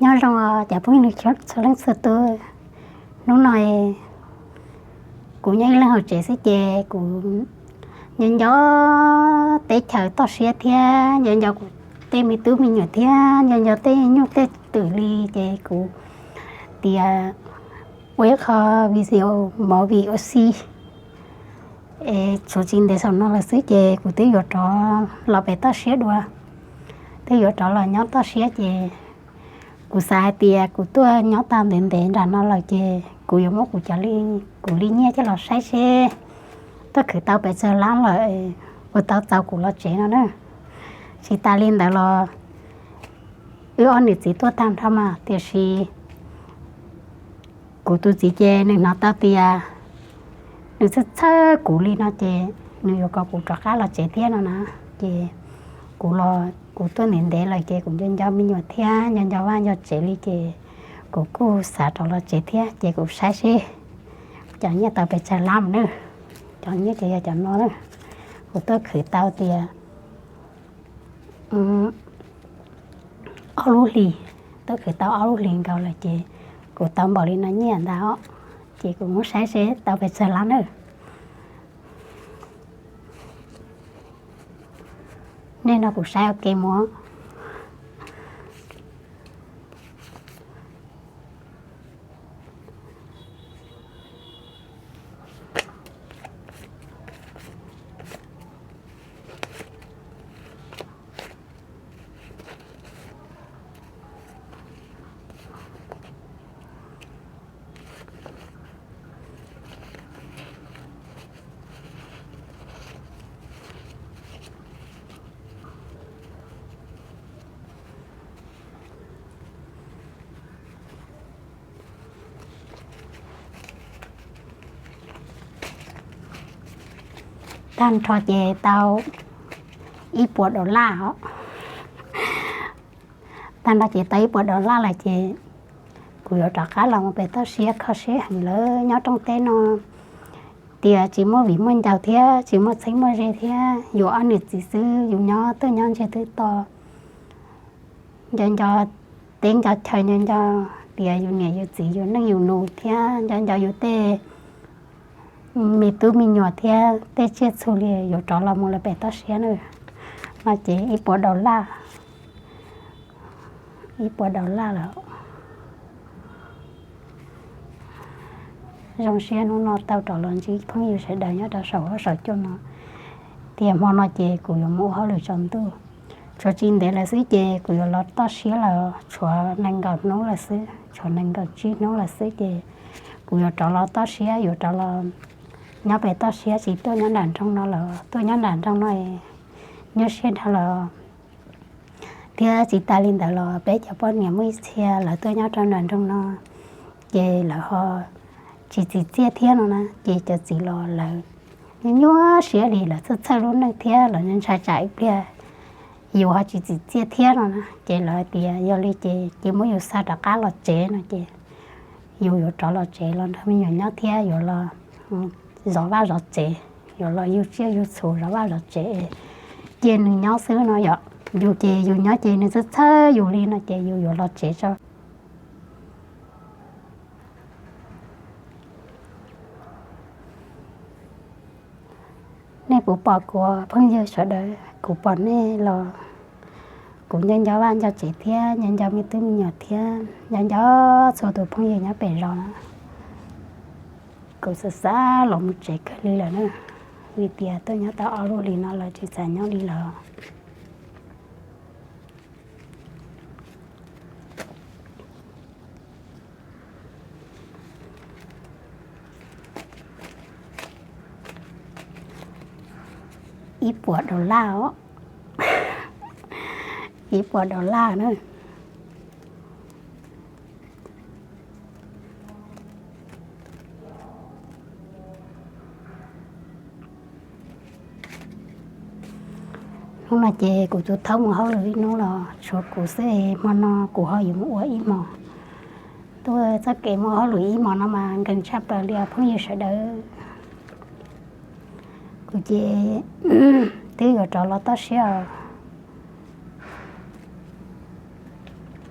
Nyob zoo cov phooj ywg txhua leej txhua tus. Hnub no kuv nyob ib leeg hauv tsev xwb ces kuv nco nco teb chaws toj siab thiab nco nco kuv tej me tub me nyuam thiab nco nco tej nyuj tej twm li ces kuv tias ua ib qho video movie ua si. Es tshuav tsis ntev saum no lawm xwb ces kuv twb yuav rov los pem toj siab dua, twb yuav rov los nyob toj siab ces kuv xav hais tias kuv tuaj nyob tau ntev ntev nram no lawm ces kuv yuav muab kuv cov li, kuv li nyiaj coj los saib seb tuaj khwv tau pes tsawg lab lawm puas tau txaus kuv los tsev no na. Tsis tas li ntawd los wb ob niam txiv tuaj tag nrho mas tiam sis kuv tus txiv ces nws hnov tau tias nws txhawj txhawj kuv li no ces nws yuav kom kuv rov qab los tsev thiab no na. Ces kuv los kuv tuaj ntev ntev lawm ces kuv nco nco me nyuam thiab nco nco vaj nco tsev li ces kuv kuj xav rov los tsev thiab ces kuv saib seb cov nyiaj tau pes tsawg lab na. Cov nyiaj ces yog cov no na. Kuv tuaj khwv tau tias ob lub hlis, tuaj khwv tau ob lub hlis nkaus lawm ces kuv tau npaum li no nyiaj ntag os. Ces kuv muab saib seb tau pes tsawg lab na. Nej nrog kuv saib ua ke mus. Tag nrho ces tau ib puas dollar os. Tag nrho ces tau ib puas dollar lawm ces kuv yuav rov qab los mus pem toj siab kho siab heev lawm nyob rooj teb no. Tias tsis muaj viv muaj ncaus thiab tsis muaj txheeb muaj ze thiab, yus ob niam txiv xwb, yus nyob tuaj nyob ntsiag twb to, nco nco teb nco chaw, nco nco tias yus niam yus txiv yus neej yus nus thiab nco nco yus tej me tub me nyuam thiab tej tsiaj txhu li yuav rov los mus lawm pem toj siab na. No ces ib puas dollar, ib puas dollar lawm. Zoo siab hnub no tau rov los ntsib phooj ywg sawv daws nyob rau saum huab saum cua no. Tias hmo no ces kuv yuav mus ua hauj lwm tsaus ntuj. Tshuav tsis ntev lawm xwb ces kuv yuav los toj siab lawm, tshuav nees nkaum hnub lawm xwb, tshuav nees nkaum tsib hnub lawm xwb ces kuv yuav rov los toj siab, yuav rov los nyob pem toj siab tsis tuaj nyob nram nroog no lawm. Tuaj nyob nram nroog no nyuaj siab dhau lawm. Thiab tsis tas li ntawd los peb cov poj niam muaj ib txhia lawv tuaj nyob rau nram nroog no ces lawv ho tsis txim txiaj thiab no na, ces cov txiv los lawv nyuaj nyuaj siab li, lawv txhawj txhawj lub neej thiab lawv ntshai tsam ib pliag yus ho tsis txim txiaj thiab no na. Ces lawv hais tias yog li ces cia muab yus xa rov qab los tsev no ces yus yuav rov los tsev los nrog me nyuam nyob thiab yuav los zov vaj zov tsev, yuav los yug tsiaj yug txhu zov vaj zov tsev, cia nws nyob xwb no yom. Yus ces yus nyob ces nws txhawj txhawj yus li no ces yus yuav los tsev tso. Nej puas pom kuv phooj ywg sawv daws? Kuv pom nej los kuv nco nco vaj nco tsev thiab nco nco me tub me nyuam thiab nco nco txhua tus phooj ywg nyob pem zos na. Kuv xav xav los mus tsev kawg li lawm na, vim tias tuaj nyob tau ob lub hlis no lawm tsis xav nyob li lawm. Ib puas dollar os, ib puas dollar na. Hnub no ces kuv tus thaub mus hauj lwm ib hnub los tshuav kuv xwb, hmo no kuv ho yuav mus ua ib hmos. Tuaj txoj kev mus hauj lwm ib hmos no mas nkees tshaj plaws li os phooj ywg sawv daws. Kuv ces twb yuav rov los toj siab os.